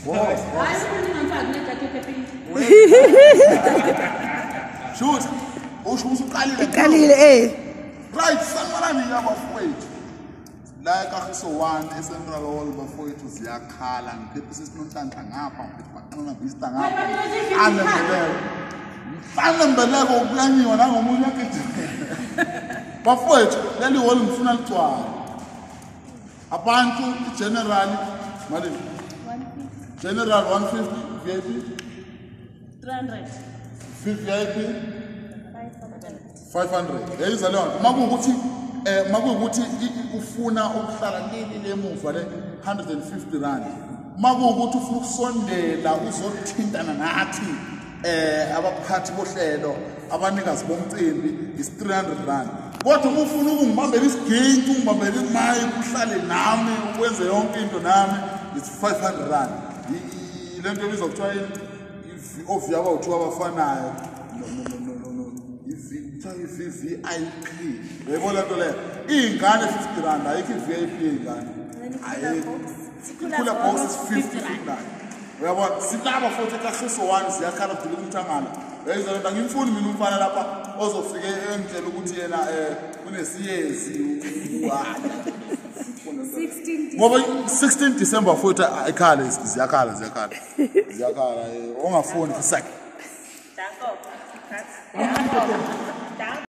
Hayi ningamfaki ne-jacket epink. Shoot. Usho ukuthi uqalile. Iqalile eh. Right, sanibonani abafowethu. La eKagiso 1 eCentral Hall bafowethu ziyakhala ngiphethe sisinonhlanhla ngapha ngiphethe baqona vista ngapha. Anembeleko. Anembeleko ukulanyiwa nangomunye agijima. Bafowethu leli hall ngifuna ligcwale. Abantu i-general malini? General 150 VIP 300. VIP 500. Yayiza leyo nto. Makuwukuthi makuwukuthi ufuna ukuhlala leli lemuva le 150 rand. Makuwukuthi ufuna ukusondela uzothintana nathi abaphathi bohlelo abanikazi bomcimbi is 300 rand. Kodwa uma ufuna ukungibambela isiginci, ungibambela imic, uhlale nami, ukwenze yonke into nami, it's 500 rand. Le nto ebizwa kuthiwa yini? Oviya abawu-two abafanayo. No no no no no no. Kuthiwa i-VVIP. Uyayibona lento leyo? Iy'ngane 50 rand, ayikho i-VIP yey'ngane. Ayikho. I-cooler box is 50 rand. Uyabona? Silaba futhi eKagiso 1 ziyakhala kudila umthangala. Uyayizwa lento? Angimfuni mina umfana lapha ozofike engitshela ukuthi yena unesiyezi. 16 Ngoba 16 December futhi ayikhale ziyakhala ziyakhala. Ziyakhala ongafuni futhi. Danko.